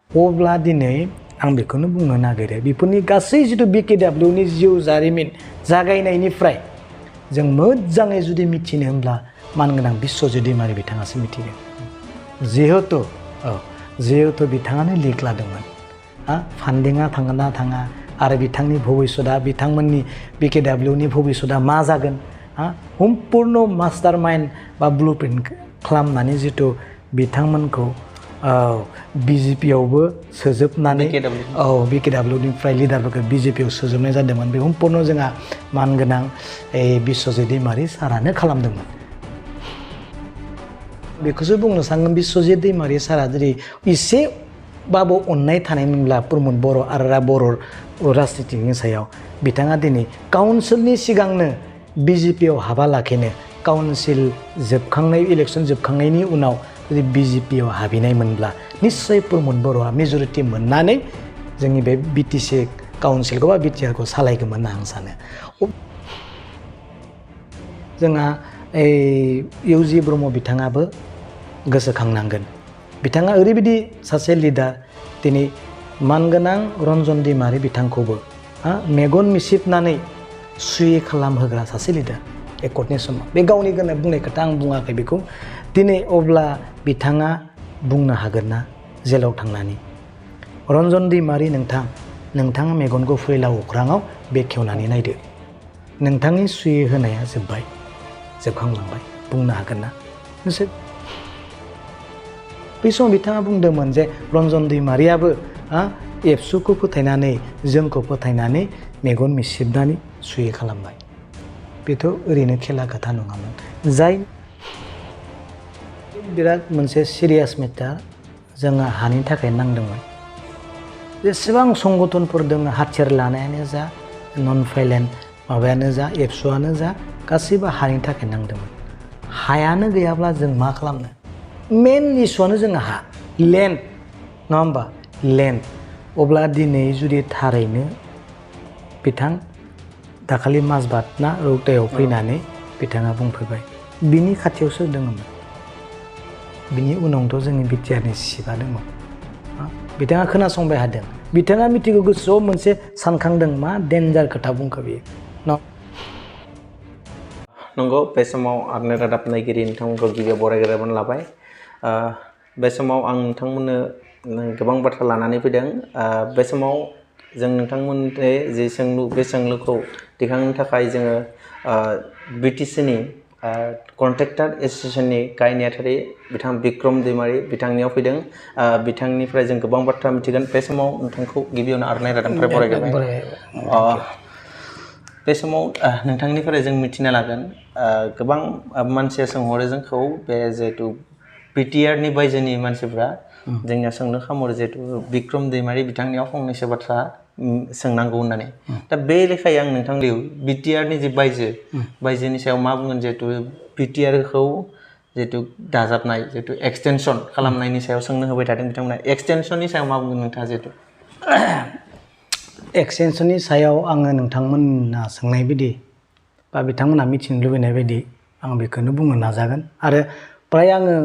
अब्ला दिनै आं बेखौनो बुंनो नागिरो बेफोरनि गासै जिथु BKWनि जिउ जारिमिन जागायनायनिफ्राय जों मोजाङै जुदि मिथिनो होनब्ला मानगोनां बिस्वजित दैमारि बिथाङासो मिथिगोन जिहेतु बिथाङानो लिक लादोंमोन फान्डिंआ थाङो ना थाङा आरो बिथांनि भबिष्यतआ बिथांमोननि BKWनि भबिष्यतआ मा जागोन सम्पूर्ण मास्टार माइन्ड बा ब्लुप्रिन्ट खालामनानै जिथु बिथांमोनखौ BJPआवबो सोजोबनानै BKWनिफ्राय लिडारफोरखौ BJPआव सोजोबनाय जादोंमोन बे सम्पूर्ण जोंहा मानगोनां बिस्वजित दैमारि सारानो खालामदोंमोन बेखौसो बुंनो सानगोन बिस्वजित दैमारि सारा जुदि एसेबाबो अननाय थानायमोनब्ला प्रमद बर' आरो बर' राजनितिनि सायाव बिथाङा दिनै काउन्सिलनि सिगांनो BJPआव हाबा लाखिनो काउन्सिल जोबखांनाय इलेक्सन जोबखांनायनि उनाव जुदि BJPआव हाबहैनायमोनब्ला निस्सय प्रमद बर'आ मेजरिटि मोननानै जोंनि बे BTC काउन्सिलखौ बा BTRखौ सालायगौमोन होनना आं सानो जोंहा UG ब्रह्म बिथाङाबो गोसोखांनांगोन बिथाङा ओरैबायदि सासे लिडार दिनै मानगोनां रन्जन दैमारि बिथांखौबो मेगन मिसिबनानै सुयै खालामहोग्रा सासे लिडार एकर्डनि समाव बे गावनि बुंनाय खोथा आं बुङाखै बेखौ दिनै अब्ला बिथाङा बुंनो हागोन ना जेलाव थांनानै रन्जन दैमारि नोंथाङा मेगनखौ फैला अख्राङाव बेखेवनानै नायदो नोंथांनि सुयै होनाया जोबखांलांबाय बुंनो हागोन ना नोंसोर बै समाव बिथाङा बुंदोंमोन जे रन्जन दैमारियाबो एबसुखौ फोथायनानै जोंखौ फोथायनानै मेगन मिसिबनानै सुयै खालामबाय बेथ' ओरैनो खेला खोथा नङामोन जाय बिराद मोनसे सिरियास मेटार जोङो हानि थाखाय नांदोंमोन जेसेबां संगठनफोर दङ हाथियार लानायानो जा नन भाइलेन्ट माबायानो जा एबसुआनो जा गासैबो हानि थाखाय नांदोंमोन हायानो गैयाब्ला जों मा खालामनो मेन इस्युआनो जोंहा हा लेन्ड नङा होमबा लेन्ड अब्ला दिनै जुदि थारैनो बिथां दाखालि माजबाद ना रौतायाव फैनानै बिथाङा बुंफैबाय बिनि खाथियाव सोर दङमोन बिनि उनावथ' जोंनि BTRनि सिफा दंमोन बिथाङा खोनासंबाय हादों बिथाङा मिथिगौ गोसोआव मोनसे सानखांदों मा डेन्जार खोथा बुंखो बियो नंगौ बे समाव आंनो रादाब नायगिरि नोंथांमोनखौ गिबियाव बरायग्रोनानै लाबाय बे समाव आं नोंथांमोननो गोबां बाथ्रा लानानै फैदों बे समाव जों नोंथांमोननि जे सोंलु बे सोंलुखौ दिखांनो थाखाय जोङो BTCनि कन्ट्रेक्टर एस'सिएशननि गाहाय नेहाथारि बिथां बिक्रम दैमारि बिथांनियाव फैदों बिथांनिफ्राय जों गोबां बाथ्रा मिथिगोन बे समाव नोंथांखौ गिबियावनो आर'नाइ रादाबनिफ्राय बरायग्रोबाय बे समाव नोंथांनिफ्राय जों मिथिनो लागोन गोबां मानसिया सोंहरो जोंखौ बे जिहेतु BTRनि बायजोनि मानसिफ्रा जोंनिया सोंनो खामहरो जिहेतु बिक्रम दैमारि बिथांनियाव फंनैसो बाथ्रा सोंनांगौ होननानै दा बे लेखायै आं नोंथांनियाव BTRनि जे बायजोनि सायाव मा बुंगोन जिहेतु BTRखौ जिहेतु दाजाबनाय जिहेतु एक्सटेनसन खालामनायनि सायाव सोंनो होबाय थादों बिथांमोना एक्सटेनसननि सायाव मा बुंगोन नोंथाङा जिहेतु एक्सटेनसननि सायाव आङो नोंथांमोना सोंनाय बायदि बा बिथांमोना मिथिनो लुबैनाय बायदि आं बेखौनो बुंनो नाजागोन आरो प्राय आङो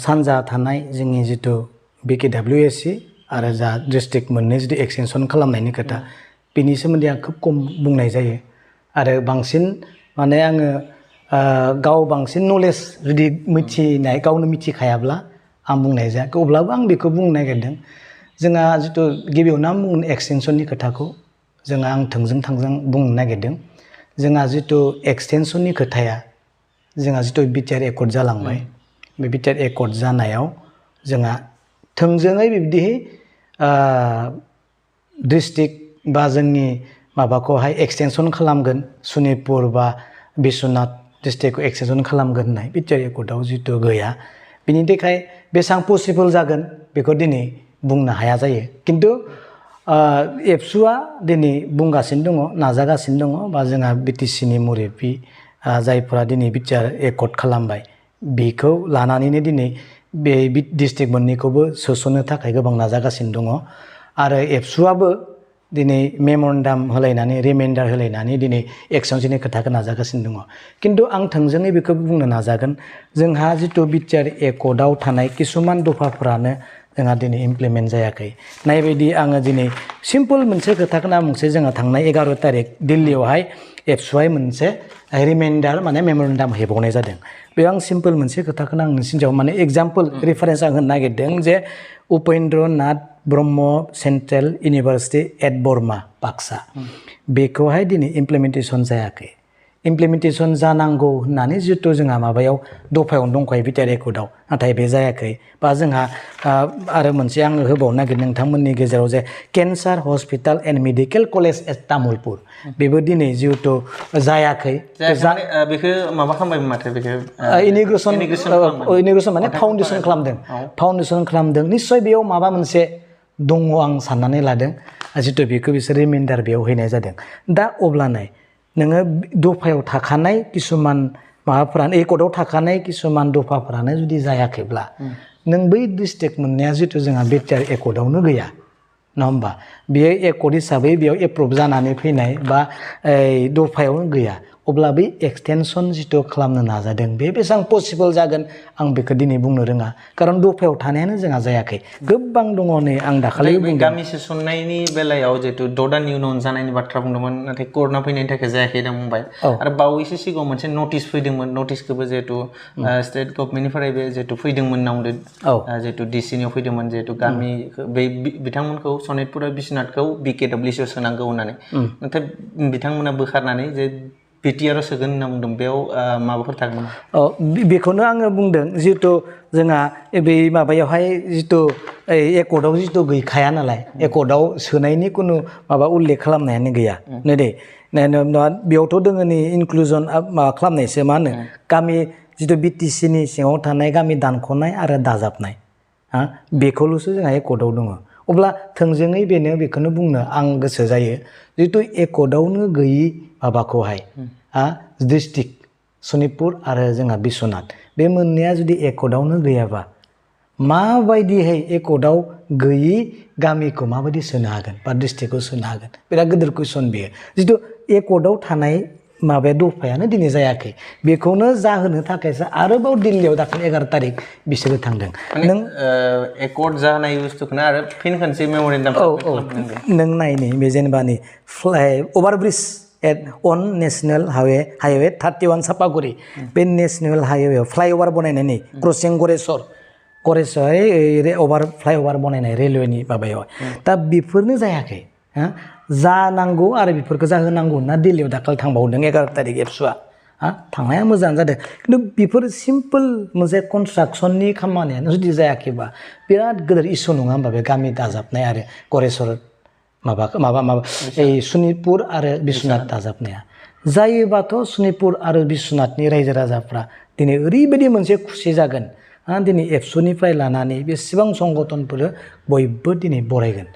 सानजा थानाय जोंनि जिथु BKWSC आरो जा डिस्ट्रिक्ट मोननै जुदि एक्सटेनसन खालामनायनि खोथा बेनि सोमोन्दै आं खोब खम बुंनाय जायो आरो बांसिन माने आङो गाव बांसिन नलेज जुदि मिथिनाय गावनो मिथिखायाब्ला आं बुंनाय जायाखै अब्लाबो आं बेखौ बुंनो नागिरदों जोंहा जिथु गिबियावनो आं बुंनो एक्सटेनसननि खोथाखौ आं थोंजों बुंनो नागिरदों जोंहा जिथु एक्सटेनसननि खोथाया जोंहा जिथु BTR एकर्ड जालांबाय बे BTR एकर्ड जानायाव जोंहा थोंजोङै बिब्दिहै डिस्ट्रिक्ट बा जोंनि माबाखौहाय एक्सटेनसन खालामगोन सनितपुर बा बिश्वनाथ डिस्ट्रिक्टखौ एक्सटेनसन खालामगोन होननाय BTR एकर्डआव जिथु गैया बिनि थाखाय बेसेबां पसिबोल जागोन बेखौ दिनै बुंनो हाया जायो खिन्थु एबसुआ दिनै बुंगासिनो दङ नाजागासिनो दङ बा जोंहा BTCनि मुरेबि जायफोरा दिनै BTR एकर्ड खालामबाय बेखौ लानानैनो दिनै बे डिस्ट्रिक्ट मोननैखौबो सोसननो थाखाय गोबां नाजागासिनो दङ आरो एबसुआबो दिनै मेमरेन्डाम होलायनानै रिमाइन्डार होलायनानै दिनै एक्सटेनसननि खोथाखौ नाजागासिनो दङ खिन्थु आं थोंजोङै बेखौ बुंनो नाजागोन जोंहा जिथु BTR एकर्डआव थानाय किसुमान दफाफ्रानो जोंहा दिनै इमप्लिमेन्ट जायाखै नायबायदि आङो दिनै सिम्पोल मोनसे खोथाखौनो बुंसै जोंहा थांनाय 11 तारिख दिल्लीयावहाय एबसुआवहाय मोनसे रिमाइन्डार माने मेम'रेन्डाम हेबावनाय जादों बेयाव आं सिम्पोल मोनसे खोथाखौनो आं नोंसिनियाव माने एग्जाम्पल रेफारेन्स आं होनो नागिरदों जे Upendra Nath Brahma central university at Barama Baksa बेखौहाय दिनै इमप्लिमेन्टेसन जायाखै इमप्लिमेन्टेसन जानांगौ होननानै जिहेतु जोंहा माबायाव दफायावनो दंखायो बिटिआर एकर्डआव नाथाय बे जायाखै बा जोंहा आरो मोनसे आङो होबावनो नागिरदों नोंथांमोननि गेजेराव जे cancer hospital and medical college at Tamulpur बेबो दिनै जिहेतु जायाखै बेखौ माबा खालामबायमोन माथो बेखौ इनिग्रेसन माने फाउन्डेसन खालामदों निस्सय बेयाव माबा मोनसे दङ आं साननानै लादों जिहेतु बेखौ बिसोर रिमाइन्डार बेयाव हैनाय जादों दा अब्लानो नोङो दफायाव थाखानाय किसुमान माबाफोरानो एकर्डआव थाखानाय किसुमान दफाफोरानो जुदि जायाखैब्ला नों बै डिस्ट्रिक्ट मोननाया जिहेतु जोंहा बिटिआर एकर्डआवनो गैया नङा होमबा बेयो एकर्ड हिसाबै बेयाव एप्रुभ जानानै फैनाय बा दफायावनो गैया अब्ला बै एक्सटेनसन जिथु खालामनो नाजादों बे बेसेबां पसिबल जागोन आं बेखौ दिनै बुंनो रोङा खारन दफायाव थानायानो जोंहा जायाखै गोबां दङ नै आं दाखालि गामि सोसननायनि बेलायाव जिहेतु 6 दाननि उनाव जानायनि बाथ्रा बुंदोंमोन नाथाय कर'ना फैनायनि थाखाय जायाखै होनना बुंबाय आरो बावैसो सिगाङाव मोनसे नटिस फैदोंमोन नटिसखौबो जिहेतु स्टेट गभर्नमेन्टनिफ्रायबो जिहेतु फैदोंमोन होनना बुंदों जिहेतु डिसिनियाव फैदोंमोन जिहेतु गामि बे बिथांमोनखौ सनितपुर बिश्वनाथखौ बिकेडब्लिउसिआव सोनांगौ होननानै नाथाय बिथांमोना बोखारनानै जे बिटिआरआव सोगोन होनना बुंदों बेयाव माबाफोर थागोन बेखौनो आङो बुंदों जिहेतु जोंहा बे माबायावहाय जिथु एकर्डआव जिथु गैखाया नालाय एकर्डआव सोनायनि खुनु माबा उल्लेख खालामनायानो गैया नै दे बेयावथ' दोङो नै इनक्लुजन माबा खालामनायसो मा होनो गामि जिथु बिटिसिनि सिङाव थानाय गामि दानख'नाय आरो दाजाबनाय बेखौल'सो जोंहा एकर्डआव दङ अब्ला थोंजोङै बेखौनो बुंनो आं गोसो जायो जिहेतु एकर्डआवनो गैयि माबाखौहाय डिस्ट्रिक्ट सनितपुर आरो जोंहा बिश्वनाथ बे मोननैया जुदि एकर्डआवनो गैयाबा माबायदिहै एकर्डआव गैयि गामिखौ माबायदि सोनो हागोन बा डिस्ट्रिक्टखौ सोनो हागोन बिराद गिदिर कुइसन बेयो जिथु एकर्डआव थानाय माबाया दफायानो दिनै जायाखै बेखौनो जाहोनो थाखायसो आरोबाव दिल्लीयाव दाखालि 11 तारिख बिसोरो थांदों नों एकर्ड जानाय बुस्थुखौनो आरो फिन खनसे मेम'रेन्डाम नों नायनि बे जेनेबा नै अभारब्रिज अन नेशनेल हाइवे 31 सापागुरि बे नेशनेल हाइवेआव फ्लाइअभार बनायनाय नै क्रसिं गरेस्वर फ्लाइअभार बनायनाय रेलवेनि माबायाव दा बेफोरनो जायाखै जानांगौ आरो बेफोरखौ जाहोनांगौ होनना दिल्लीयाव दाखालि थांबावदों 11 तारिख एबसुआ थांनाया मोजां जादों खिन्थु बेफोर सिम्पोल मोनसे कनस्ट्राक्सननि खामानियानो जुदि जायाखैबा बिराद गिदिर इसु नङा होमबा बे गामि दाजाबनाय आरो गरेस्वर माबा सनितपुर आरो बिश्वनाथ दाजाबनाया जायोबाथ' सनितपुर आरो बिश्वनाथनि रायजो राजाफ्रा दिनै ओरैबायदि मोनसे खुसि जागोन दिनै एबसुनिफ्राय लानानै बेसेबां संगठनफोर बयबो दिनै बरायगोन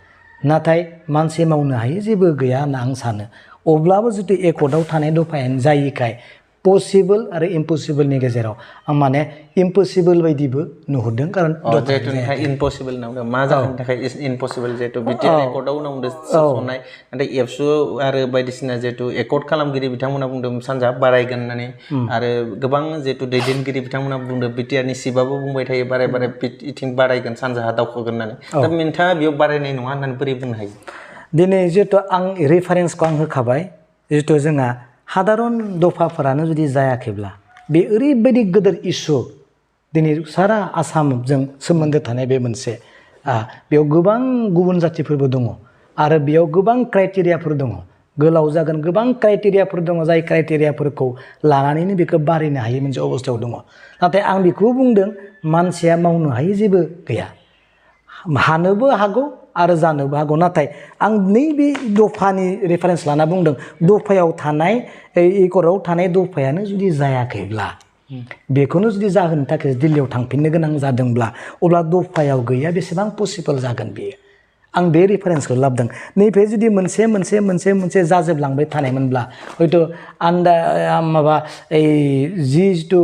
नाथाय मानसि मावनो हायै जेबो गैया होनना आं सानो अब्लाबो जुदि एकर्डआव थानाय दफायानो जायिखाय पसिबल आरो इम्पसिबलनि गेजेराव आं माने इम्पसिबल बायदिबो नुहुरदों खारन जिहेतु इम्पसिबल होनना मा जाहोननि थाखाय इम्पसिबल जिहेतु बिटिआर एकर्डआव उनाव सोसननाय नाथाय एबसु आरो बायदिसिना जिहेतु एकर्ड खालामगिरि बिथांमोना बुंदों सानजा बारायगोन होननानै आरो गोबां जिहेतु दैदेनगिरि बिथांमोना बुंदों बिटिआरनि सिबाबो बुंबाय थायो बाराय इथिं बारायगोन सानजाहा दावखोगोन होननानै दा नोंथाङा बेयाव बारायनाय नङा होननानै बोरै बुंनो हायो दिनै जिहेतु आं रेफारेन्सखौ आं होखाबाय जिहेतु जोंहा साधारन दफाफोरानो जुदि जायाखैब्ला बे ओरैबायदि गिदिर इसु दिनै सारा आसामजों सोमोन्दो थानाय बे मोनसे बेयाव गोबां गुबुन जाथिफोरबो दङ आरो बेयाव गोबां क्राइटेरियाफोर दङ गोलाव जागोन गोबां क्राइटेरियाफोर दङ जाय क्राइटेरियाफोरखौ लानानैनो बेखौ बारायनो हायै मोनसे अबस्थायाव दङ नाथाय आं बेखौ बुंदों मानसिया मावनो हायै जेबो गैया हानोबो हागौ आरो जानोबो हागौ नाथाय आं नैबे दफानि रेफारेन्स लाना बुंदों दफायाव थानाय एकर्डआव थानाय दफायानो जुदि जायाखैब्ला बेखौनो जुदि जाहोनो थाखाय दिल्लीयाव थांफिननो गोनां जादोंब्ला अब्ला दफायाव गैया बेसेबां पसिबल जागोन बेयो आं बे रेफारेन्सखौ लाबोदों नैबे जुदि मोनसे जाजोबलांबाय थानायमोनब्ला हयथ' माबा जिथु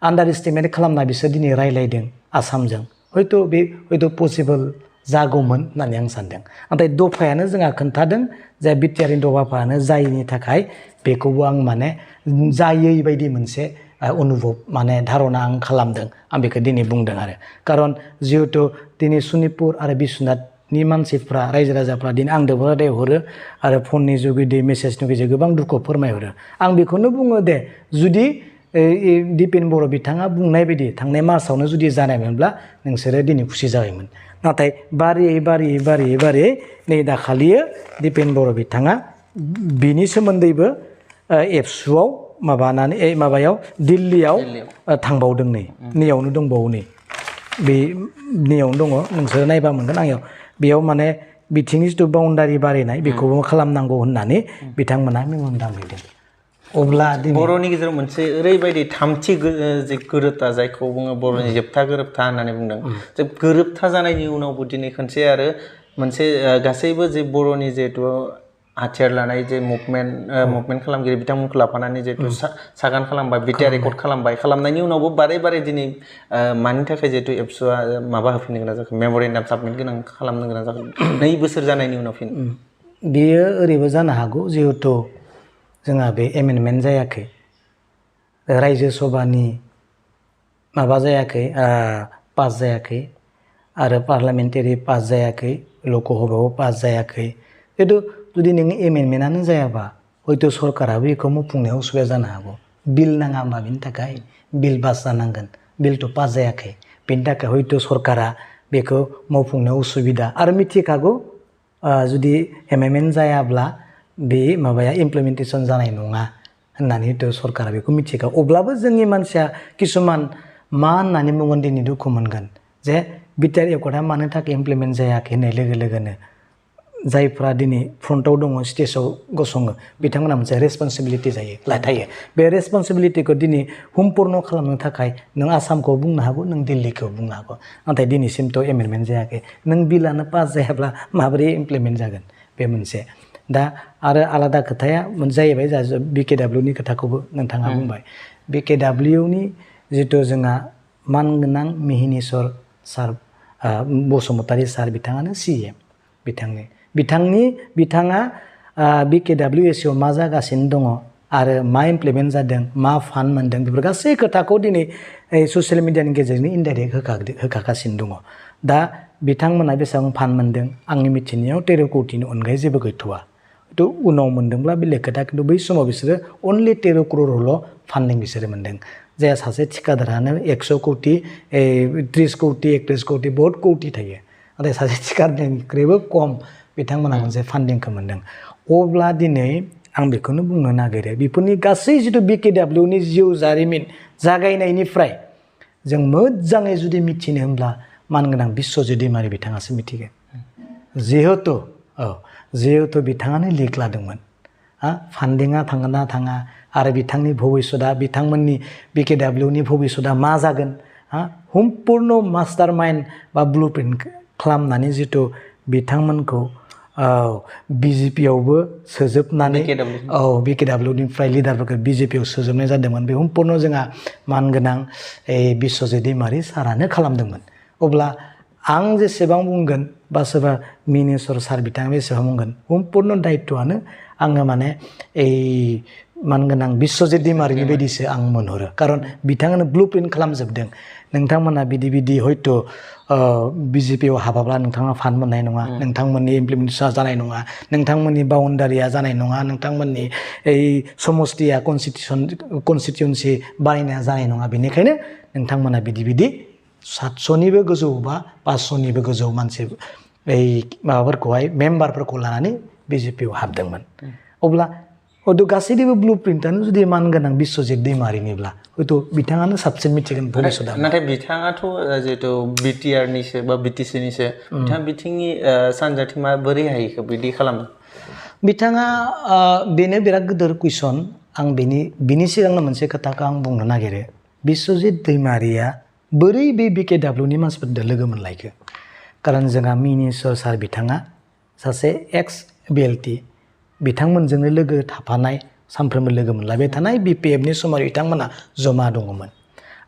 आन्डार एस्टिमेट खालामना बिसोर दिनै रायलायदों आसामजों हयथ' पसिबल जागौमोन होननानै आं सानदों नाथाय दफायानो जोंहा खोन्थादों जे बिटिआरनि दफाफ्रानो जायैनि थाखाय बेखौबो आं माने जायै बायदि मोनसे अनुभब माने धारना आं खालामदों आं बेखौ दिनै बुंदों आरो खारन जिहेतु दिनै सनितपुर आरो बिश्वनाथनि मानसिफ्रा रायजो राजाफ्रा दिनै आंदोबो रायहरो आरो फननि जुगिदि मेसेजनि गेजेरजों गोबां दुखु फोरमायहरो आं बेखौनो बुङो दे जुदि दिपेन बर' बिथाङा बुंनाय बायदि थांनाय मार्चआवनो जुदि जानायमोनब्ला नोंसोरो दिनै खुसि जाबायमोन नाथाय बारियै नै दाखालियो दिपेन बर' बिथाङा बिनि सोमोन्दैबो एबसुआव माबायाव दिल्लीयाव थांबावदों नैयावनो दंबावो बे नैयावनो दङ नोंसोरो नायबा मोनगोन आंनियाव बेयाव माने बिथिंनि जिथु बाउन्डारि बारायनाय बेखौबो खालामनांगौ होननानै बिथांमोना मेम'रेन्डाम लिरदों अब्ला बर'नि गेजेराव मोनसे ओरैबायदि थामथि जे गोरोबथा जायखौ बुङो बर'नि जोबथा गोरोबथा होननानै बुंदों जे गोरोबथा जानायनि उनावबो दिनै खनसे आरो मोनसे गासैबो जे बर'नि जिहेतु हाथियार लानाय जे मुभमेन्ट खालामगिरि बिथांमोनखौ लाफानानै जिहेतु सागान खालामबाय बिटिआर रेकर्ड खालामनायनि उनावबो बारे दिनै मानि थाखाय जिहेतु एबसुआ माबा होफिननो गोनां जाखो मेम'रेन्डाम साबमिट खालामनो गोनां जाखो 2 बोसोर जानायनि उनाव फिन बेयो ओरैबो जानो हागौ जिहेतु जोंहा बे एमेन्डमेन्ट जायाखै रायजो सभानि माबा जायाखै पास जायाखै आरो पार्लामेन्टारि पास जायाखै लकसभायाव पास जायाखै खिन्थु जुदि नोंनि एमेन्डमेन्टआनो जायाबा हयथ' सरकाराबो बेखौ मावफुंनायाव उसुबिदा जानो हागौ बिल नाङा होमबा बेनि थाखाय बिल पास जानांगोन बिलथ' पास जायाखै बेनि थाखाय हयथ' सरकारा बेखौ मावफुंनायाव उसुबिदा आरो मिथिखागौ जुदि एमेन्डमेन्ट जायाब्ला बे माबाया इमप्लिमेन्टेसन जानाय नङा होननानै हयथ' सरकारा बेखौ मिथिगौ अब्लाबो जोंनि मानसिया किसुमान मा होननानै बुंगोन दिनै दुखु मोनगोन जे बिटिआर एकर्डआ मानो थाखाय इमप्लिमेन्ट जायाखै होननाय लोगो लोगोनो जायफ्रा दिनै फ्रन्टआव दङ स्टेजाव गसङो बिथांमोना मोनसे रेसपन्सिबिलिटि थायो बे रेसपन्सिबिलिटिखौ दिनै सम्पुर्ण खालामनो थाखाय नों आसामखौ बुंनो हागौ नों दिल्लीखौ बुंनो हागौ नाथाय दिनैसिमथ' एमेन्डमेन्ट जायाखै नों बिलानो पास जायाब्ला माबोरै इमप्लिमेन्ट जागोन बे मोनसे दा आरो आलादा खोथाया जाहैबाय जा बिकेडाब्लिउनि खोथाखौबो नोंथाङा बुंबाय बिकेडाब्लिउनि जिथु जोंहा मानगोनां मिहिनीश्वर सार बसुमतारी सार बिथाङानो CM बिथाङा बिकेडाब्लिउएसआव मा जागासिनो दङ आरो मा इमप्लिमेन्ट जादों मा फान्ड मोनदों बेफोर गासै खोथाखौ दिनै ससियेल मिडियानि गेजेरजों इनडाइरेक्ट होखागासिनो दङ दा बिथांमोना बेसेबां फान्ड मोनदों आंनि मिथिनायाव 13 कौटिनि अनगायै जेबो गैथ'वा थ' उनाव मोनदोंब्ला बेलेग खोथा खिन्थु बै समाव बिसोरो अनलि 13 क'रल' फान्डिं बिसोरो मोनदों जायहा सासे थिखादारानो 100 कौटि 30 कौटि 31 कौटि बहुत कौटि थायो नाथाय सासे थिखादारनिख्रुइबो खम बिथांमोना मोनसे फान्डिंखौ मोनदों अब्ला दिनै आं बेखौनो बुंनो नागिरो बेफोरनि गासै जिथु बिकेडाब्लिउनि जिउ जारिमिन जागायनायनिफ्राय जों मोजाङै जुदि मिथिनो होनब्ला मानगोनां बिस्वजित दैमारि बिथाङासो मिथिगोन जिहेतु बिथाङानो लिक लादोंमोन फान्डिङा थांगोन ना थाङा आरो बिथांनि भबिष्यतआ बिथांमोननि बिकेडाब्लिउनि भबिष्यतआ मा जागोन सम्पुर्ण मास्टार माइन्ड बा ब्लुप्रिन्ट खालामनानै जिथु बिथांमोनखौ बिजेपियावबो सोजोबनानै बिकेडाब्लिउनिफ्राय लिडारफोरखौ बिजेपियाव सोजोबनाय जादोंमोन बे सम्पुर्ण जोंहा मानगोनां बिस्वजित दैमारि सारानो खालामदोंमोन अब्ला आं जेसेबां बुंगोन बा सोरबा मिहिनीश्वर सार बिथाङा बेसेबां बुंगोन सम्पुर्ण दायित्वआनो आङो माने मानगोनां बिस्वजित दैमारिनि बायदिसो आं मोनहरो खारन बिथाङानो ब्लुप्रिन्ट खालामजोबदों नोंथांमोना बिदि हयथ' बिजेपियाव हाबाब्ला नोंथाङा फान्ड मोननाय नङा नोंथांमोननि इमप्लिमेन्टेसना जानाय नङा नोंथांमोननि बाउन्डारिया जानाय नङा नोंथांमोननि समस्तिया कनस्टिटिउन्सि बानायनाया जानाय नङा बेनिखायनो नोंथांमोना बिदि 700निबो गोजौ बा 500निबो गोजौ मानसि माबाफोरखौहाय मेम्बारफोरखौ लानानै बिजेपियाव हाबदोंमोन अब्ला हयथ' गासैनिबो ब्लुप्रिन्टआनो जुदि मानगोनां बिस्वजित दैमारिनिब्ला हयथ' बिथाङानो साबसिन मिथिगोन भबिष्यतआ नाथाय बिथाङाथ' जिहेतु बिटिआरनिसो बा बिटिसिनिसो बिथाङा बिथिंनि सानजाथिं माबोरैहाय बिदि खालामो बिथाङा बेनो बिराद गिदिर कुइसन आं बिनि सिगांनो मोनसे खोथाखौ आं बुंनो नागिरो बिस्वजित दैमारिया बोरै बे बिकेडाब्लिउनि मानसिफोरजों लोगो मोनलायखो खारन जोंहा मिहिनीश्वर सार बिथाङा सासे एक्स बिएलटि बिथांमोनजोंनो लोगो थाफानाय सानफ्रोमबो लोगो मोनलायबाय थानाय बिपिएफनि समाव बिथांमोना जमा दङमोन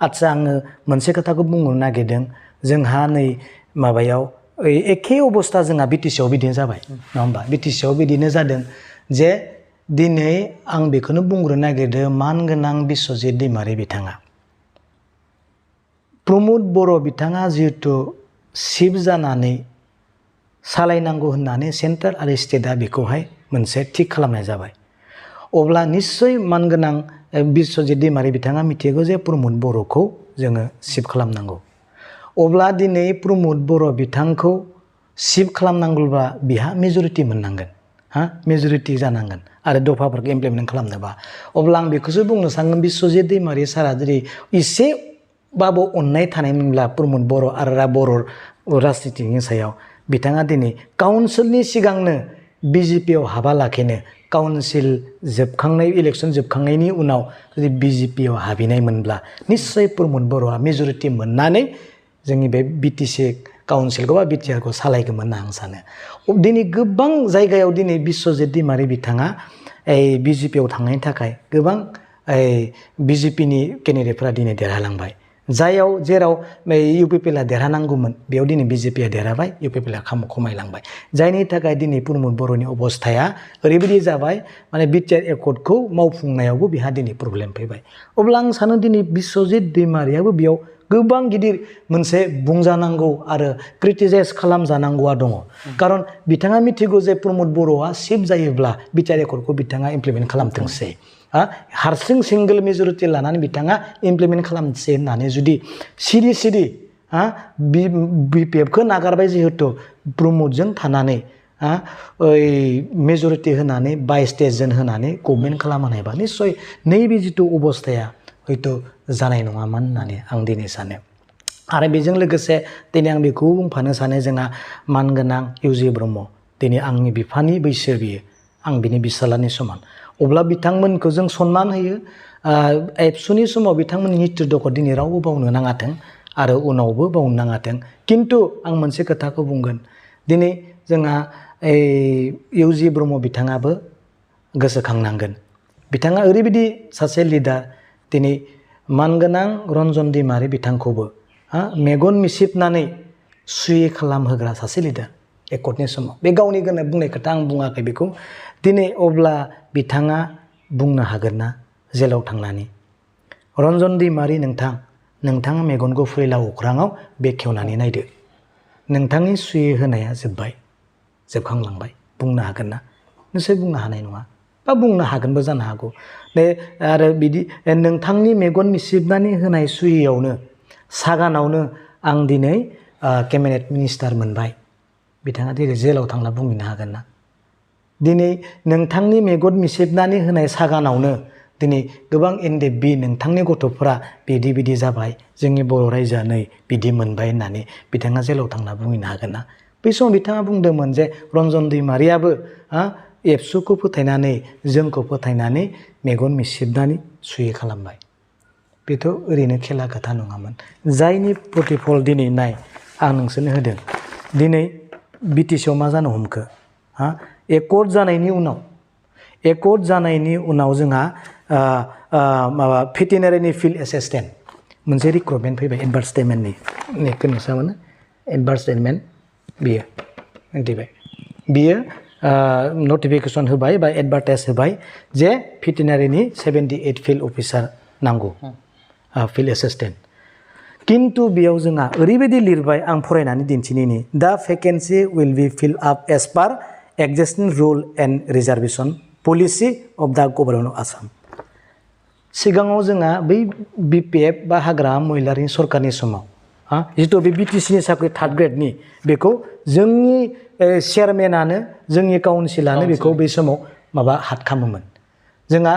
आदसा आङो मोनसे खोथाखौ बुंनो नागिरदों जोंहा नै माबायाव एखे अबस्था जोंहा बिटिसिआव बिदिनो जाबाय नङा होमबा बिटिसिआव बिदिनो जादों जे दिनै आं बेखौनो बुंग्रोनो नागिरदों मानगोनां बिस्वजित दैमारि बिथाङा प्रमद बर' बिथाङा जिहेतु चिफ जानानै सालायनांगौ होननानै सेन्ट्रेल आरो स्टेटआ बेखौहाय मोनसे थिग खालामनाय जाबाय अब्ला निस्सय मानगोनां बिस्वजित दैमारि बिथाङा मिथिगौ जे प्रमद बर'खौ जोङो चिफ खालामनांगौ अब्ला दिनै प्रमद बर' बिथांखौ चिफ खालामनांगौब्ला बिहा मेजरिटि मोननांगोन मेजरिटि जानांगोन आरो दफाफोरखौ इमप्लिमेन्ट खालामनोबा अब्ला आं बेखौसो बुंनो सानगोन बिस्वजित दैमारि सारा जुदि एसेबाबो अननाय थानायमोनब्ला प्रमद बर' आरो बर' राजनितिनि सायाव बिथाङा दिनै काउन्सिलनि सिगांनो बिजेपियाव हाबालाखेनो काउन्सिल जोबखांनाय इलेक्सन जोबखांनायनि उनाव जुदि बिजेपियाव हाबहैनायमोनब्ला निस्सय प्रमद बर'आ मेजरिटि मोननानै जोंनि बे बिटिसि काउन्सिलखौ बा बिटिआरखौ सालायगौमोन होनना आं सानो दिनै गोबां जायगायाव दिनै बिस्वजित दैमारि बिथाङा बिजेपियाव थांनायनि थाखाय गोबां बिजेपिनि केन्डिडेटफोरा दिनै देरहालांबाय जेराव इउपिपिएलआ देरहानांगौमोन बेयाव दिनै बिजेपिया देरहाबाय इउपिपिएलआ खमायलांबाय जायनि थाखाय दिनै प्रमद बर'नि अबस्थाया ओरैबायदि जाबाय माने बिटिआर एकर्डखौ मावफुंनायावबो बिहा दिनै प्रब्लेम फैबाय अब्ला आं सानो दिनै बिस्वजित दैमारियाबो बेयाव गोबां गिदिर मोनसे बुंजानांगौ आरो क्रिटिसाइज खालामजानांगौआ दङ खारन बिथाङा मिथिगौ जे प्रमद बर'आ चिफ जायोब्ला बिटिआर एकर्डखौ बिथाङा इमप्लिमेन्ट खालामथोंसै हारसिं सिंगल मेजरिटि लानानै बिथाङा इमप्लिमेन्ट खालामसै होननानै जुदि सिरि बिपिएफखौ नागारबाय जिहेतु प्रमदजों थानानै मेजरिटि होनानै 22 जन होनानै गभर्नमेन्ट खालामहोनायबा निस्सय नैबे जिथु अबस्थाया हयथ' जानाय नङामोन होननानै आं दिनै सानो आरो बेजों लोगोसे दिनै आं बेखौ बुंफानो सानो जोंहा मानगोनां इउजि ब्रह्म दिनै आंनि बिफानि बैसो बियो आं बिनि बिसालानि समान अब्ला बिथांमोनखौ जों सनमान होयो एबसुनि समाव बिथांमोननि नित्यदखौ दिनै रावबो बावनो नाङाथों आरो उनावबो बावनो नाङाथों खिन्थु आं मोनसे खोथाखौ बुंगोन दिनै जोंहा इउजि ब्रह्म बिथाङाबो गोसोखांनांगोन बिथाङा ओरैबायदि सासे लिडार दिनै मानगोनां रन्जन दैमारि बिथांखौबो मेगन मिसिबनानै सुयै खालामहोग्रा सासे लिडार एकर्डनि समाव बे गावनि बुंनाय खोथा आं बुङाखै बेखौ दिनै अब्ला बिथाङा बुंनो हागोन ना जेलाव थांनानै रन्जन दैमारि नोंथाङा मेगनखौ फैला अख्राङाव बेखेवनानै नायदो नोंथांनि सुयै होनाया जोबखांलांबाय बुंनो हागोन ना निस्सय बुंनो हानाय नङा बा बुंनो हागोनबो जानो हागौ आरो बिदि नोंथांनि मेगन मिसिबनानै होनाय सुयैयावनो सागानावनो आं दिनै केबिनेट मिनिस्टार मोनबाय बिथाङा दिनै जेलाव थांना बुंहैनो हागोन ना दिनै नोंथांनि मेगन मिसिबनानै होनाय सागानावनो दिनै गोबां एनडिएफबि नोंथांनि गथ'फोरा बिदि जाबाय जोंनि बर' रायजोआ नै बिदि मोनबाय होननानै बिथाङा जेलाव थांना बुंहैनो हागोन ना बै समाव बिथाङा बुंदोंमोन जे रन्जन दैमारियाबो एबसुखौ फोथायनानै जोंखौ फोथायनानै मेगन मिसिबनानै सुयै खालामबाय बेथ' ओरैनो खेला खोथा नङामोन जायनि प्रतिफल दिनै नाय आं नोंसोरनो होदों दिनै बिटिसिआव मा जानो हमखो एकर्ड जानायनि उनाव जोंहा माबा भेटेनारिनि फिल्ड एसिस्टेन्ट मोनसे रिक्रुटमेन्ट फैबाय एडभार्टाइजमेन्टनि खोनासामोन एडभार्टाइजमेन्ट बियो नटिफिकेसन होबाय बा एडभार्टाइज होबाय जे भेटेनारिनि 78 फिल्ड अफिसार नांगौ फिल्ड एसिस्टेन्ट किन्तु बेयाव जोंहा ओरैबायदि लिरबाय आं फरायनानै दिन्थिनि the vacancy will be fill up as per existing rule and reservation policy of the government of Assam सिगाङाव जोंहा बै बिपिएफ बा हाग्रा महिलारि सरकारनि समाव जिथु बे बिटिसिनि साख्रि 3rd ग्रेडनि बेखौ जोंनि चेयारमेनानो जोंनि काउन्सिलानो बेखौ बै समाव हात खालामोमोन जोंहा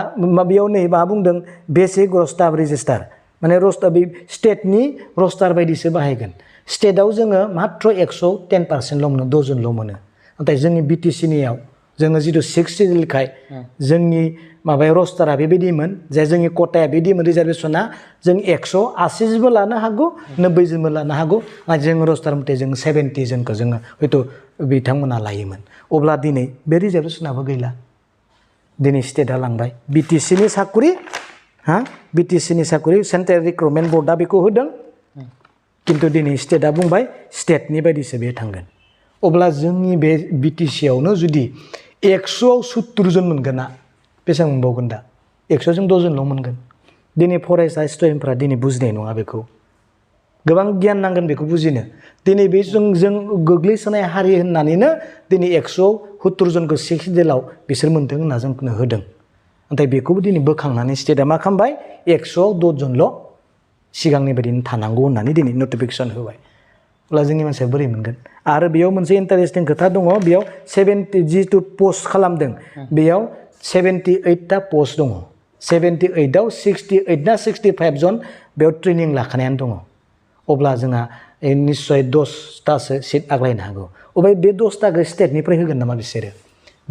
बेयाव नै मा बुंदों बेसिक रस्टार रेजिस्टार माने रस्टार बे स्टेटनि रस्टार बायदिसो बाहायगोन स्टेटआव जोङो मात्र 110% मोनो 10 जनल' मोनो नाथाय जोंनि बिटिसिनियाव जोङो जिथु 6 सिडिउलखाय जोंनि माबाया रस्टारा बेबायदिमोन जे जोंनि कटाया बिदिमोन रिजार्भेसना जों 180 जनबो लानो हागौ 90 जनबो लानो हागौ नाथाय जों रस्टार मथे जों 70 जनखौ जोङो हयथ' बिथांमोना लायोमोन अब्ला दिनै बे रिजार्भेसनाबो गैला दिनै स्टेटआ लांबाय बिटिसिनि साख्रि सेन्ट्रेल रिक्रुटमेन्ट बर्डआ बेखौ होदों किन्तु दिनै स्टेटआ बुंबाय स्टेटनि बायदिसो बे थांगोन अब्ला जोंनि बे बिटिसिआवनो जुदि 170 जन मोनगोन ना बेसेबां मोनबावगोन दा 100 जों 10 जनल' मोनगोन दिनै फरायसा स्टुडेन्टफ्रा दिनै बुजिनाय नङा बेखौ गोबां गियान नांगोन बेखौ बुजिनो दिनै बे जों गोग्लैसोनाय हारि होननानैनो दिनै 170 जनखौ 6 डेलाव बिसोर मोनदों होनना जोंनो होदों नाथाय बेखौबो दिनै बोखांनानै स्टेटआ मा खालामबाय 110 जनल' सिगांनि बायदिनो थानांगौ होननानै दिनै नटिफिकेसन होबाय अब्ला जोंनि मानसिया बोरै मोनगोन आरो बेयाव मोनसे इन्टारेस्टिं खोथा दङ बेयाव 70 जिथु पस्ट खालामदों बेयाव 78टा पस्ट दङ 78आव 68 ना 65 जन बेयाव ट्रेनिं लाखानायानो दङ अब्ला जोंहा निस्सय 10टासो सिट आग्लायनो हागौ अब्ला बे 10टाखौ स्टेटनिफ्राय होगोन नामा बिसोरो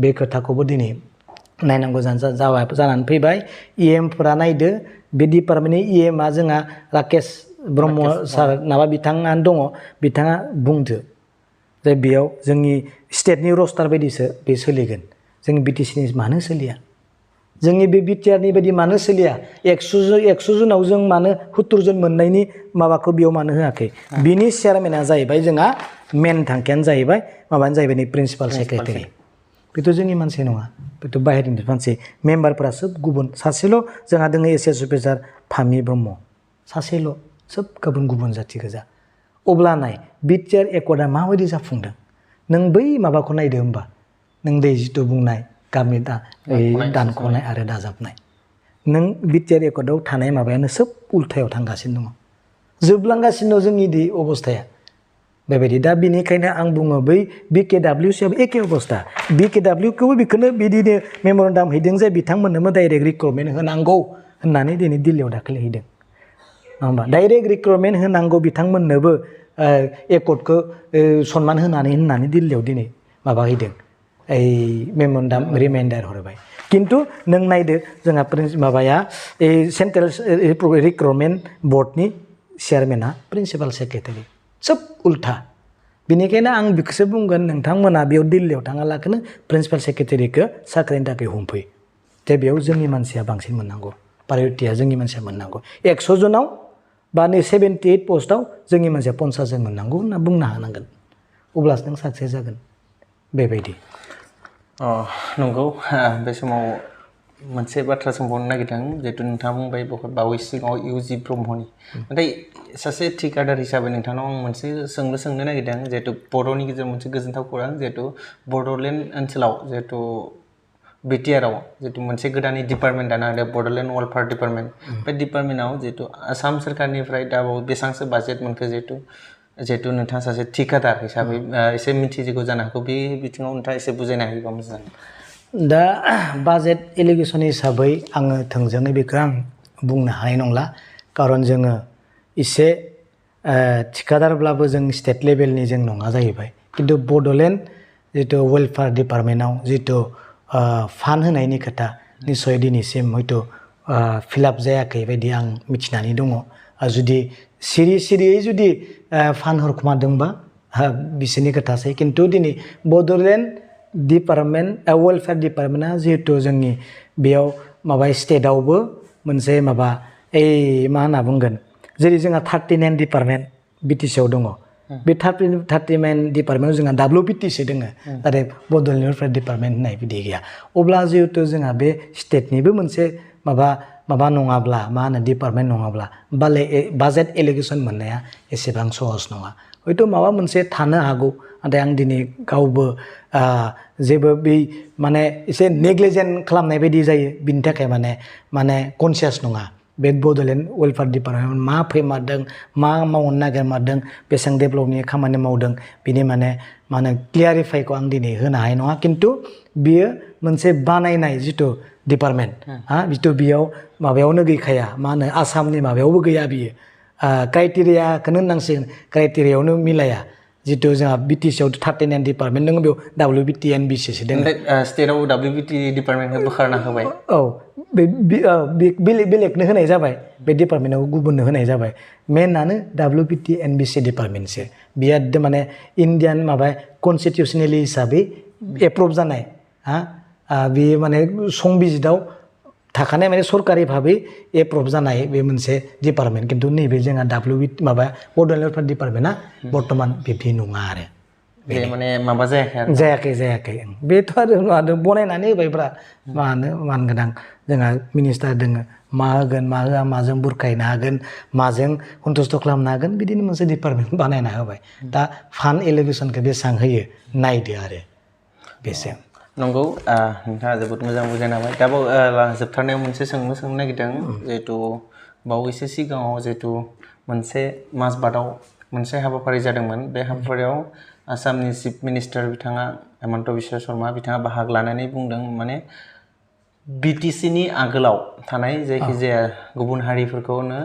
बे खोथाखौबो दिनै नायनांगौ जानानै फैबाय इएमफोरा नायदो बे डिपार्टमेन्टनि इएमआ जोंहा राकेश ब्रह्म सार नाबा बिथाङानो दङ बिथाङा बुंदो जे बेयाव जोंनि स्टेटनि रस्टार बायदिसो बे सोलिगोन जोंनि बिटिसिनि मानो सोलिया जोंनि बे बिटिआरनि बायदि मानो सोलिया 100 जनाव जों मानो 70 जन मोननायनि माबाखौ बेयाव मानो होआखै बिनि चेयारमेना जाहैबाय जोंहा मेन थांखियानो जाहैबाय माबानो जाहैबाय नै प्रिन्सिपाल सेक्रेटारि बेथ' जोंनि मानसि नङा बेथ' बाहेरनि मानसि मेम्बारफोरा सोब गुबुन सासेल' जोंहा दङ एसएस अफिसार फामि ब्रह्म सासेल' सोब गुबुन जाथि गोजा अब्ला नाय बिटिआर एकर्डआ माबायदि जाफुंदों नों बै माबाखौ नायदो होमबा नों दै जिथु बुंनाय गामि दानख'नाय आरो दाजाबनाय नों बिटिआर एकर्डआव थानाय माबायानो सोब उल्थायाव थांगासिनो दङ जोबलांगासिनो दं जोंनि दै अबस्थाया बेबायदि दा बिनिखायनो आं बुङो बै बिकेडब्लिउसिआबो एखे अबस्था बिकेडब्लिउखौबो बेखौनो बिदिनो मेम'रेन्डाम हैदों जे बिथांमोननोबो डाइरेक्ट रिक्रुटमेन्ट होनांगौ होननानै दिनै दिल्लीयाव दाखालि हैदों नङा होमबा डाइरेक्ट रिक्रुटमेन्ट होनांगौ बिथांमोननोबो एकर्डखौ सनमान होननानै दिल्लीयाव दिनै माबा हैदों ओइ मेम'रेन्डाम रिमाइन्डार हरबाय खिन्थु नों नायदो जोंहा माबाया सेन्ट्रेल रिक्रुटमेन्ट बर्डनि चेयारमेना प्रिन्सिपाल सेक्रेटारि सोब उल्था बेनिखायनो आं बेखौसो बुंगोन नोंथांमोना बेयाव दिल्लीयाव थाङालाखैनो प्रिन्सिपाल सेक्रेटारिखौ साख्रिनि थाखाय हमफै जे बेयाव जोंनि मानसिया बांसिन मोननांगौ प्रायरिटिया जोंनि मानसिया मोननांगौ 100 जनाव बा नै 78 पस्टआव जोंनि मानसिया 50 जन मोननांगौ होनना बुंनो हानांगोन अब्लासो नों साक्सेस जागोन बेबायदि नंगौ बे समाव मोनसे बाथ्रा सोंबावनो नागिरदों जिहेतु नोंथाङा बुंबाय बहुत बावै सिगाङाव इउजि ब्रह्मनि नाथाय सासे थिकादार हिसाबै नोंथांनाव आं मोनसे सोंनो नागिरदों जिहेतु बर'नि गेजेराव मोनसे गोजोनथाव खौरां जिहेतु बड'लेण्ड ओनसोलाव जिहेतु बिटिआरआव जिहेतु मोनसे गोदानै डिपार्टमेन्ट दाना होदों बड'लेण्ड वेलफेयार डिपार्टमेन्ट बे डिपार्टमेन्टआव जिहेतु आसाम सोरखारनिफ्राय दा बेसेबांसो बाजेट मोनखो जिहेतु नोंथाङा सासे थिकादार हिसाबै एसे मिथिजिगौ जानो हागौ बे बिथिङाव नोंथाङा एसे बुजायना होयोबा मोजां दा बाजेट एलिगेसन हिसाबै आङो थोंजोङै बेखौ आं बुंनो हानाय नंला खारन जोङो एसे थिकादारब्लाबो जों स्टेट लेभेलनि जों नङा जाहैबाय खिन्थु बड'लेण्ड जितु वेलफेयार डिपार्टमेन्टआव जितु फान्ड होनायनि खोथा निस्सय दिनैसिम हयथ' फिलाप जायाखै बायदि आं मिथिनानै दङ जुदि सिरियै जुदि फान्ड हरखुमादोंबा बिसोरनि खोथासै खिन्थु दिनै बड'लेण्ड डिपार्टमेन्ट वेलफेयार डिपार्टमेन्टआ जिहेतु जोंनि बेयाव माबा स्टेटआवबो मोनसे माबा मा होनना बुंगोन जेरै जोंहा 39 डिपार्टमेन्ट बिटिसिआव दङ बे 39 डिपार्टमेन्टआव जोंहा WPTसो दङ नाथाय बड'लेण्ड वेलफेयार डिपार्टमेन्ट होननाय बिदि गैया अब्ला जिहेतु जोंहा बे स्टेटनिबो मोनसे माबा नङाब्ला मा होनो डिपार्टमेन्ट नङाब्ला बाजेट एलिगेसन मोननाया एसेबां सहज नङा हयथ' माबा मोनसे थानो हागौ नाथाय आं दिनै गावबो जेबो बै माने एसे नेग्लिजेन्ट खालामनाय बायदि जायो बिनि थाखाय माने कनसियास नङा बे बड'लेण्ड वेलफेयार डिपार्टमेन्ट मा फैमारदों मा मावनो नागिरमारदों बेसेबां डेभेलपनि खामानि मावदों बिनि माने क्लियारिफाइखौ आं दिनै होनो हानाय नङा खिन्थु बियो मोनसे बानायनाय जिथु डिपार्टमेन्ट जिथु बेयाव माबायावनो गैखाया मा होनो आसामनि माबायावबो गैया बियो क्राइटेरियाखौनो होननांसिगोन क्राइटेरियायावनो मिलाया जितु जोंहा बिटिसिआव 39 डिपार्टमेन्ट दङ बेयाव WBT NBCसो दङ स्टेटआव WBT डिपार्टमेन्टखौ बोखारना होबाय औ बेलेगनो होनाय जाबाय बे डिपार्टमेन्टआव गुबुननो होनाय जाबाय मेनानो WBT NBC डिपार्टमेन्टसो बियो एकदम माने इण्डियान माबा कनस्टिटिउसनेलि हिसाबै एप्रुभ जानाय बेयो माने संबिजिताव थाखानाय माने सरकारि भाबै एप्रुभ जानाय बे मोनसे डिपार्टमेन्ट खिन्थु नैबे जोंहा बड'लेण्ड वेलफेयार डिपार्टमेन्टआ बर्थमान बिब्दि नङा आरो बे माने माबा जायाखै आरो जायाखै बेथ' आरो बनायनानै होबायब्रा मानगोन आं जोंहा मिनिस्टार दोङो मा होगोन मा होआ माजों बुरखायनो हागोन माजों सन्तुस्ट' खालामनो हागोन बिदिनो मोनसे डिपार्टमेन्ट बानायना होबाय दा फान्ड एलिगेसनखौ बेसेबां होयो नायदो आरो बेसे नंगौ नोंथाङा जोबोद मोजां बुजायना होबाय दा जोबथारनायाव मोनसे सोंनो नागिरदों जिहेथु बावैसो सिगाङाव जिहेथु मोनसे माजबातआव मोनसे हाबाफारि जादोंमोन बे हाबाफारियाव आसामनि चिफ मिनिस्टार बिथाङा हेमन्त बिश्व शर्मा बिथाङा बाहागो लानानै बुंदों माने BTCनि आगोलाव थानाय जायखिजाया गुबुन हारिफोरखौनो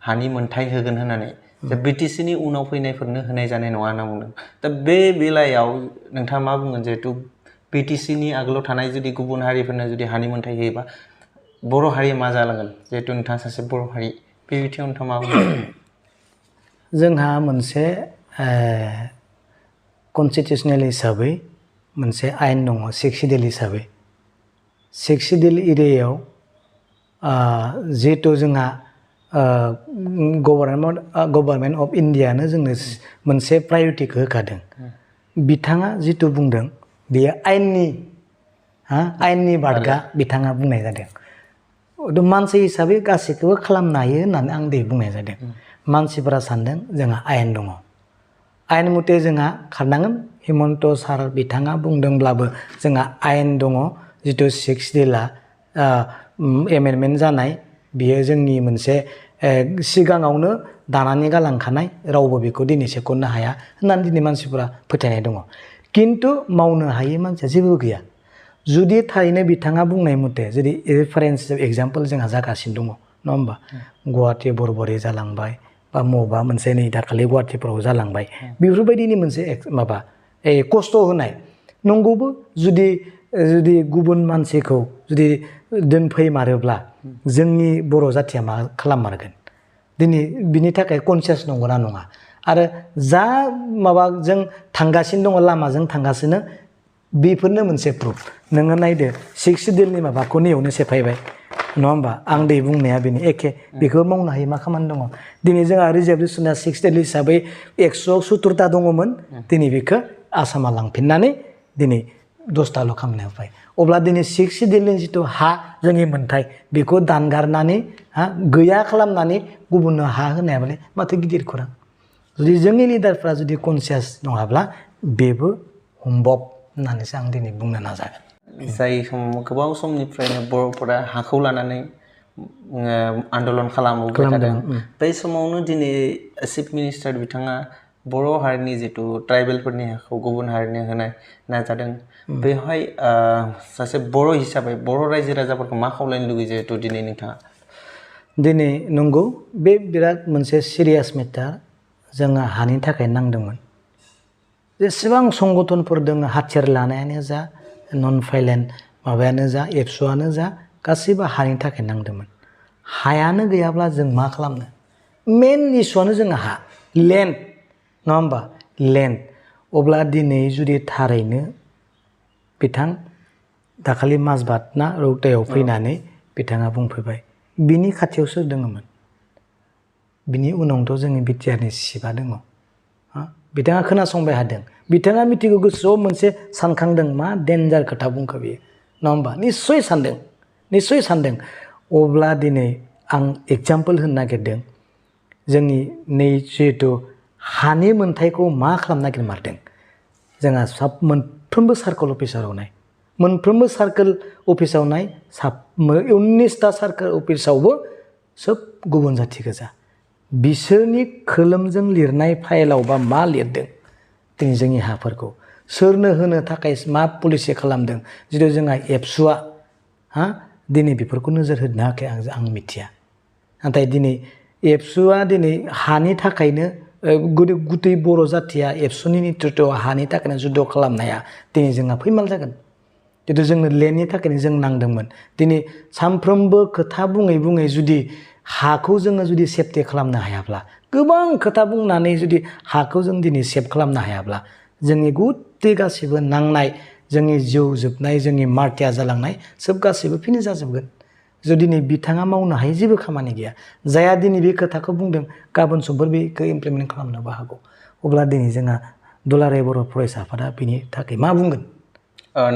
हानि मोनथाय होगोन होननानै दा BTCनि उनाव फैनायफोरनो होनाय जानाय नङा होनना बुंदों दा बे बेलायाव नोंथाङा मा बुंगोन जिहेथु BTCनि आगोलाव थानाय जुदि गुबुन हारिफोरनो जुदि हानि मोनथाय होयोबा बर' हारिया मा जालांगोन जिहेथु नोंथाङा सासे बर' हारि बे बिथिङाव नोंथाङा मा बुंगोन जोंहा मोनसे कनस्टिटिउसनेल हिसाबै मोनसे आयेन दङ 6 सिडिउल हिसाबै 6 सिडिउल एरियायाव जिहेथु जोंहा गभर्नमेन्ट अफ इन्डियानो जोंनो मोनसे प्रायरिटिखौ होखादों बिथाङा जिथु बुंदों बेयो आयेननि बारगा बिथाङा बुंनाय जादों मानसि हिसाबै गासैखौबो खालामनो हायो होननानै आं दे बुंनाय जादों मानसिफोरा सानदों जोंहा आयेन दङ आयेन मथे जोंहा खारनांगोन हिमन्त सार बिथाङा बुंदोंब्लाबो जोंहा आयेन दङ जिथु 6 सिडिउला एमेन्डमेन्ट जानाय बियो जोंनि मोनसे सिगाङावनो दानानै गालांखानाय रावबो बेखौ दिनै सेख'नो हाया होननानै दिनै मानसिफोरा फोथायनाय दङ खिन्थु मावनो हायै मानसिया जेबो गैया जुदि थारैनो बिथाङा बुंनाय मथे जुदि रेफारेन्स एग्जाम्पल जोंहा जागासिनो दङ नङा होमबा गुवाहाटि बरबरि जालांबाय बा बबेबा मोनसे नै दाखालि गुवाहाटिफोराव जालांबाय बेफोरबायदिनि मोनसे माबा खस्थ' होनाय नंगौबो जुदि गुबुन मानसिखौ जुदि दोनफैमारोब्ला जोंनि बर' जाथिया मा खालाममारगोन दिनै बिनि थाखाय कनसियास नंगौना नङा आरो जा माबाजों थांगासिनो दङ लामाजों थांगासिनो बेफोरनो मोनसे प्रुफ नोङो नायदो 6 सिडिउलनि माबाखौ नैयावनो सेफायबाय नङा होमबा आं दै बुंनाया बेनो एखे बेखौ मावनो हायो मा खामानि दङ दिनै जोंहा रिजार्भेसना 6 सिडिउल हिसाबै 170टा दङमोन दिनै बेखौ आसामा लांफिननानै दिनै 10टाल' खालामनो होबाय अब्ला दिनै 6 सिडिउलनि जिथु हा जोंनि मोन्थाय बेखौ दानगारनानै गैया खालामनानै गुबुननो हा होनायाबालाय माथो गिदिर खौरां जुदि जोंनि लिडारफ्रा जुदि कनसियास नङाब्ला बेबो सम्भब होननानैसो आं दिनै बुंनो नाजागोन जाय समाव गोबाव समनिफ्रायनो बर'फोरा हाखौ लानानै आन्दलन खालामबोबाय थादों बै समावनो दिनै चिफ मिनिस्टार बिथाङा बर' हारिनि जिथु ट्राइबेलफोरनि हाखौ गुबुन हारिनो होनाय नाजादों बेवहाय सासे बर' हिसाबै बर' रायजो राजाफोरखौ मा खावलायनो लुगैयो जिहेथु दिनै नोंथाङा दिनै नंगौ बे बिराद मोनसे सिरियास मेटार जोङो हानि थाखाय नांदोंमोन जेसेबां संगठनफोर दङ हाथियार लानायानो जा नन भायलेन्ट माबायानो जा एबसुआनो जा गासैबो हानि थाखाय नांदोंमोन हायानो गैयाब्ला जों मा खालामनो मेन इस्युआनो जोंहा हा लेन्ड नङा होमबा लेन्ड अब्ला दिनै जुदि थारैनो बिथां दाखालि माजबात ना रौतायाव फैनानै बिथाङा बुंफैबाय बिनि खाथियाव सोर दङमोन बिनि उनावथ' जोंनि बिटिआरनि सिफआ दङ बिथाङा खोनासंबाय हादों बिथाङा मिथिगौ गोसोआव मोनसे सानखांदों मा डेन्जार खोथा बुंखो बियो नङा होमबा निस्सय सानदों अब्ला दिनै आं एगजाम्पोल होनो नागिरदों जोंनि नै जिहेथु हानि मोन्थायखौ मा खालामनो नागिरमारदों जोंहा मोनफ्रोमबो सार्कोल अफिसाराव नाय मोनफ्रोमबो सार्कोल अफिसाव नाय 19टा सार्कोल अफिसावबो सोब गुबुन जाथि गोजा बिसोरनि खोलोमजों लिरनाय फाइलावबा मा लिरदों दिनै जोंनि हाफोरखौ सोरनो होनो थाखाय मा पलिसि खालामदों जिथु जोंहा एबसुआ दिनै बेफोरखौ नोजोर होनो हायाखै आं मिथिया नाथाय दिनै एबसुआ दिनै हानि थाखायनो गुतै बर' जाथिया एबसुनि नेतृत्वआव हानि थाखायनो जुद्ध खालामनाया दिनै जोंहा फैमाल जागोन जितु जोंनो लेन्डनि थाखायनो जों नांदोंमोन दिनै सानफ्रोमबो खोथा बुङै जुदि हाखौ जोङो जुदि सेफटि खालामनो हायाब्ला गोबां खोथा बुंनानै जुदि हाखौ जों दिनै सेफ खालामनो हायाब्ला जोंनि गुतै गासैबो नांनाय जोंनि जिउ जोबनाय जोंनि मार्टिया जालांनाय सोब गासैबो फिनिश जाजोबगोन जुदि दिनै बिथाङा मावनो हायै जेबो खामानि गैया जायहा दिनै बे खोथाखौ बुंदों गाबोन समफोर बेखौ इमप्लिमेन्ट खालामनोबो हागौ अब्ला दिनै जोंहा दुलाराय बर' फरायसा आफादा बिनि थाखाय मा बुंगोन?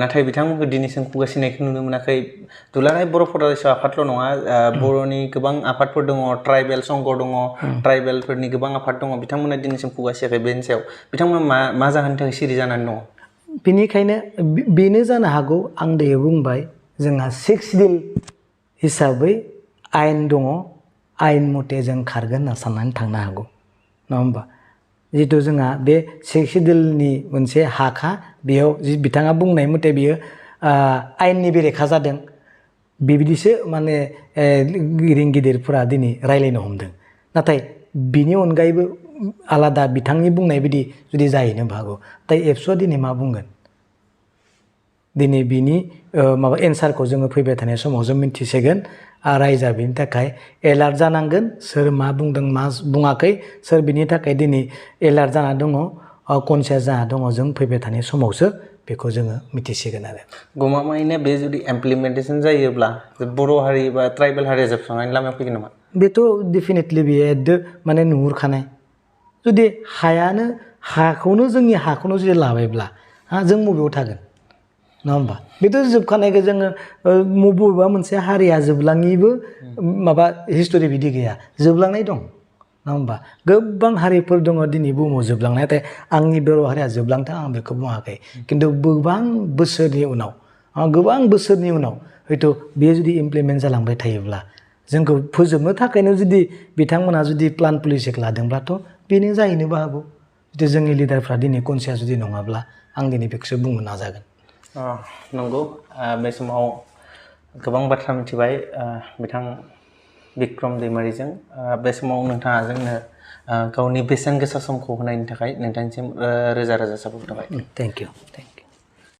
नाथाय बिथांमोनखौ दिनैसिम खुगासिनायखौ नुनो मोनाखै। दुलाराय बर' फरायसा आफादल' नङा, बर'नि गोबां आफादफोर दङ, ट्राइबेल संघ दङ, ट्राइबेलफोरनि गोबां आफाद दङ, बिथांमोना दिनैसिम खुगासियाखै बेनि सायाव। बिथांमोना मा जाहोननि थाखाय सिरि जानानै दङ? बेनिखायनो बेनो जानो हागौ, आं दायो बुंबाय जोंहा 6 डिल हिसाबै आयेन दङ, आयेन मथे जों खारगोन होनना साननानै थांनो हागौ, नङा होमबा? जिहेतु जोंहा बे 6 डिलनि मोनसे हाखा, बेयाव बिथाङा बुंनाय मथे बियो आयेननि बेरेखा जादों, बेबायदिसो माने गिदिरफोरा दिनै रायलायनो हमदों। नाथाय बिनि अनगायैबो आलादा बिथांनि बुंनाय बायदि जुदि जाहैनोबो हागौ। दा एबसुआ दिनै मा बुंगोन? दिनै बिनि माबा एन्सारखौ जोङो फैबाय थानाय समाव जों मिन्थिसिगोन। रायजोआ बिनि थाखाय एलार्ट जानांगोन, सोर मा बुंदों मा बुङाखै, सोर बिनि थाखाय दिनै एलार्ट जाना दङ, कनसियास जाना दङ, जों फैबाय थानाय समावसो बेखौ जोङो मिथिसिगोन आरो। गमामायैनो बे जुदि इमप्लिमेन्टेसन जायोब्ला बर' हारि बा ट्राइबेल हारिया जोबस्रांनायनि लामायाव फैगोन नामा? बेथ' डेफिनेटलि बेयो एकदम माने नुहुरखानाय। जुदि हाखौनो जोंनि हाखौनो जुदि लाबायब्ला जों बबेयाव थागोन, नङा होमबा? बेथ' जोबखानायखौ जोङो बबेबा मोनसे हारिया जोबलाङिबो माबा हिस्ट'रि बिदि गैया, जोबलांनाय दं, नङा होमबा? गोबां हारिफोर दङ दिनै बुहुमाव जोबलांनाय, नाथाय आंनि बर' हारिया जोबलांथों आं बेखौ बुङाखै। खिन्थु गोबां बोसोरनि उनाव हयथ' बेयो जुदि इमप्लिमेन्ट जालांबाय थायोब्ला, जोंखौ फोजोबनो थाखायनो जुदि बिथांमोना जुदि प्लान पलिसिखौ लादोंब्लाथ' बेनो जाहैनोबो हागौ। जुदि जोंनि लिडारफ्रा दिनै कनसियास जुदि नङाब्ला, आं दिनै बेखौसो बुंनो नाजागोन। नंगौ, बे समाव गोबां बाथ्रा मिथिबाय बिथां बिक्रम दैमारिजों। बे समाव नोंथाङा जोंनो गावनि बेसेन गोसा समखौ होनायनि थाखाय नोंथांनिसिम रोजा रोजा साबायखर थाबाय। Thank you.